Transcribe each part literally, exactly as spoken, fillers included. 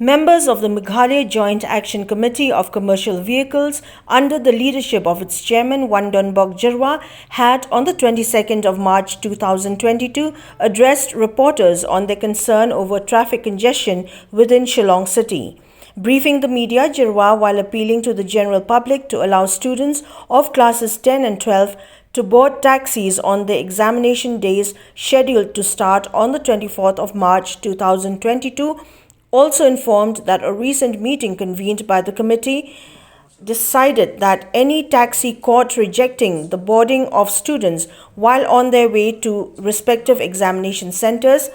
Members of the Meghalaya Joint Action Committee of Commercial Vehicles, under the leadership of its chairman Wandonbok Jyrwa, had on the twenty-second of March two thousand twenty-two addressed reporters on their concern over traffic congestion within Shillong city. Briefing the media, Jyrwa, while appealing to the general public to allow students of classes ten and twelve to board taxis on the examination days scheduled to start on the twenty-fourth of March two thousand twenty-two, also informed that a recent meeting convened by the committee decided that any taxi caught rejecting the boarding of students while on their way to respective examination centers,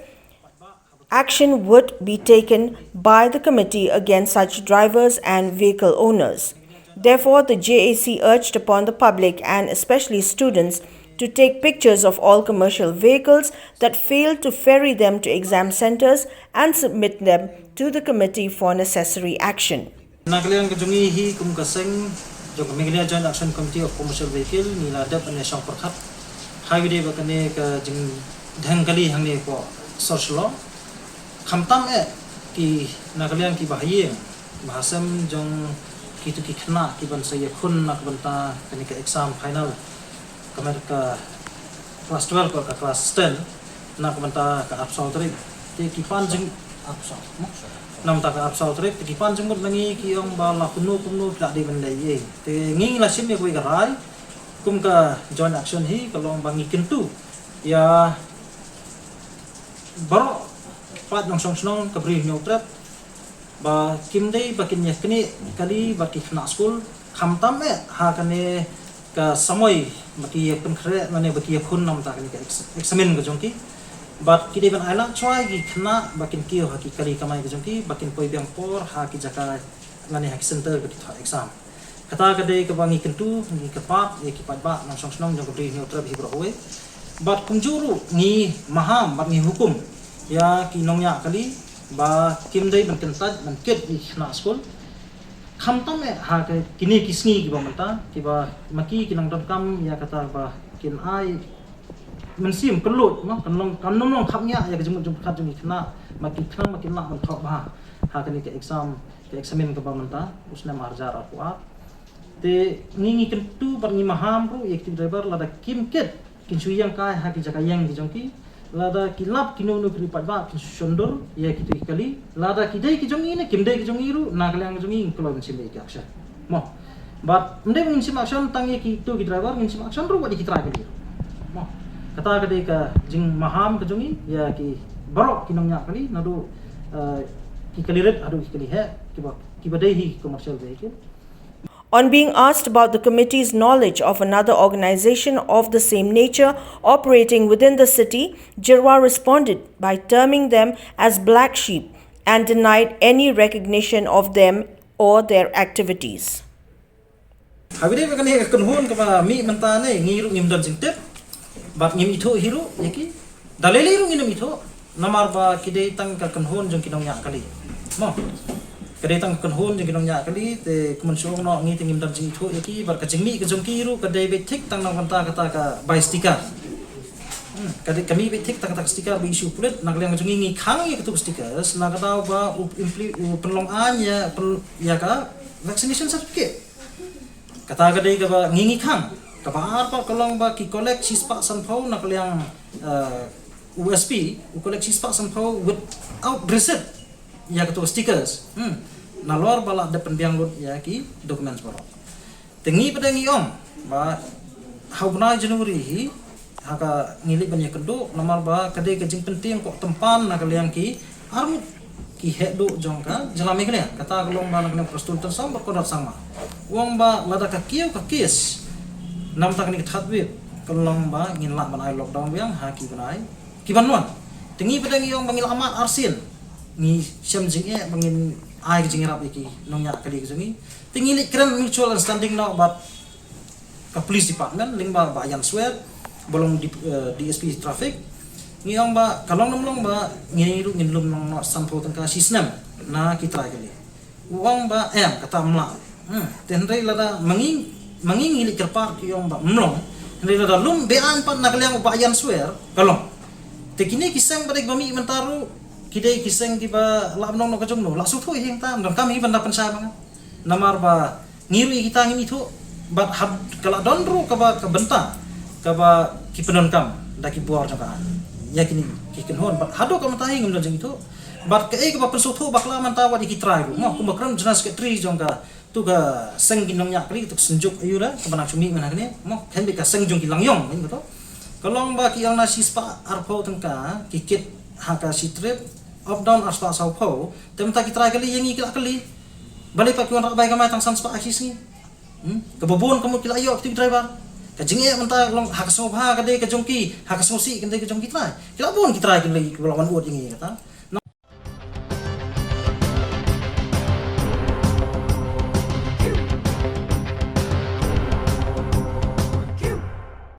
action would be taken by the committee against such drivers and vehicle owners. Therefore, the J A C urged upon the public and especially students to take pictures of all commercial vehicles that fail to ferry them to exam centers and submit them to the committee for necessary action. Na ka liang ka jong ngi hi kum ka seng jong ka Meghalaya Joint Action Committee of Commercial Vehicle, ngi la dep ban ïa shong pyrkhat ha kaba ïadei bad kane ka jingdheng kali hangne hapoh sor Shillong. Khamtam eh ki na ka liang ki bahaïing bahasem jong kitu ki khynnah ki ban sa ïakhun na ka bynta kane ka exam final, ka met ka class twelve bad ka class ten, na ka bynta ka arphew saw tarik. Te ki pan jing arphew saw, na ka bynta ka arphew saw tarik, te ki pan jingmut na ngi ki ong ba la kumno kumno ki la dei ban leh ei. Te ngi la shim ïa kawei ka rai kum ka joint action hi, ka long ba ngi kyntu ïa baroh paid nongshong shnong ka Bri Hynñiewtrep ba kim dei ba kin ïa knieh kali bad ki khynnah skul, khamtam eh ha kane ka samoi ba ki ïa pynkhreh lane ba ki ïakhun na ka bynta kane ka ex-, examin ka jong ki. Bad ki dei ban ailad shuwa ïa ki khynnah ba kin kiew ha ki kali kamai ka jong ki, ba kin poi biang por ha ki jaka lane ha ki center ba ki thoh exam. Kata ka dei kaba ngi kyntu, ngi kyrpad ïa ki paidbah nongshong shnong jong ka Bri Hynñiewtrep hi baroh kawei. Bad kumjuh ruh ngi maham bad ngi hukum ïa ki nongñiah kali ba kim dei ban kyntait ban kit ïa ki khynnah skul. Khamtam eh ha ka kine ki sngi kiba mynta, kiba ma ki ki nang donkam ïa kata ba kin ai mynsiem kylluid, no, kan long, kan nym long khapngiah ïa ka jingmut jingpyrkhat jong ki khynnah, ma ki khynnah ma kin lah ban thoh bha ha kane ka exam, ka examin kaba mynta u snem ar hajar arphew ar. Te ngi, ngi kyntu bad ngi maham ruh ïa ki driver, lada kim kit kin shu ïeng kai ha ki jaka ïeng ki jong ki, lada ki lap kino kino ki paidbah kin shu shon dur ïa kitu ki kali, lada ki dei ki jong ngi ne kim dei ki jong ngi ruh, na ka liang ka jong ngi ngi kloi ban shim ïa ki action. Mo. Bad ym dei ba ngin shim action tang ïa kitu ki driver, ngin shim action ruh wat ïa ki trai kali ruh. Mo. Kata ka dei ka jingmaham ka jong ngi ïa ki baroh ki nongñiah kali, naduh, eh, ki kali rit haduh ki kali heh, kiba, kiba dei hi commercial vehicle. On being asked about the committee's knowledge of another organization of the same nature operating within the city, Jyrwa responded by terming them as black sheep and denied any recognition of them or their activities. Ha kaba ïadei bad kane ka kynhun kaba mih mynta ne, ngi ruh ngim don jingtip bad ngim ithuh hi ruh ïa ki. Da lei lei ruh ngim ithuh, namar ba ki dei tang ka kynhun jong ki nongñiah kali. Mo. Ka dei tang ka kynhun jong ki nongñiah kali, te kumno shu ong noh ngi te ngim don jingithuh ïa ki, bad ka jingmih ka jong ki ruh ka dei beit thik tang na ka bynta kata ka bai sticker. Hmm, ka dei ka mih beit thik tang kata ka sticker ba issue pulit, na ka liang jong ngi ngi khang ïa katu ka stickers, na ka daw ba u impli-, u pynlong aiñ ïa, pyn-, ïa ka vaccination certificate. Kata ka dei kaba ngi ngi khang. Kaba ar pat ka long ba ki collect shispah sanphew na ka liang, eh, U S P, u collect shispah sanphew without receipt ïa katu stickers. Hmm. Nalor ba la dep pynbiang lut ïa ki documents baroh. Te ngi pat ngi ong ba ha u bnai January hi, ha ka ngi leit ban ïakynduh, namar ba ka dei ka jingpyntieng koh tympan na ka liang ki arngut ki heh duh jong ka jylla Meghalaya. Kata ka long ba na ka liang Prestone Tynsong bad Conrad Sangma. U ong ba lada ka kiew ka case na ka bynta kane ka third wave, ka long ba ngin lah ban ai lockdown biang ha ki bnai ki ban wan. Te ngi pat ngi ong ba ngi la mad arsien. Ngi shem jingeh ba ngin ai ka jingïarap ïa ki nongñiah kali ka jong ngi. Te ngi leit kren mutual understanding noh bad ka police department, lyngba Bah Ian Swer, ba long D-, eh, D S P traffic. Ngi ong ba ka long nym long ba ngi ruh ngin lum noh sanphew tyngka shi snem na ki trai kali. U ong ba em, kata ym lah. Hmm, te hynrei lada ma ngi, ma ngi ngi leit kyrpad ki ong ba ym long. Hynrei lada lum be-aiñ pat na ka liang u Bah Ian Swer, ka long. Te kine ki seng ba dei ba mih mynta ruh, Ki dei ki seng kiba lah ban ong noh ka jong no, lah sngewthuh hi hangta, ym donkam hi ban da pynshai ma nga. Namar ba ngi ruh ïa kita ngim ithuh, bad hap ka lah don ruh kaba ka bynta kaba ki pyndonkam da ki bor jong ka ïa kine ki kynhun, bad haduh ka mynta hi ngim don jingithuh. Bad kaei kaba pynsngewthuh bakla mynta wat ïa ki trai ruh, mo, kumba kren General Secretary jong ka tu ka seng ki nongñiah kali, tu ka Synjuk Ayu da kaba nang shu mih mynta kane, mo, khein beit ka seng jong ki Langïong, kane ka tu. Ka long ba ki ong na shispah arphew tyngka ki kit ha ka shi trip, up down arspah sawphew. Te mynta ki trai kali ïa ngi ki la kali, balei pat ki wanrah bai kamai tang san spah ha shi sngi? Hmm? Kaba bun ka mut ki la ïoh ki tu ki driver. Ka jingeh mynta long ha ka sngewbha ka dei ka jong ki, ha ka sngewsih ka dei ka jong ki trai. Ki la bun ki trai ki la, ki la wan ud ïa ngi kata.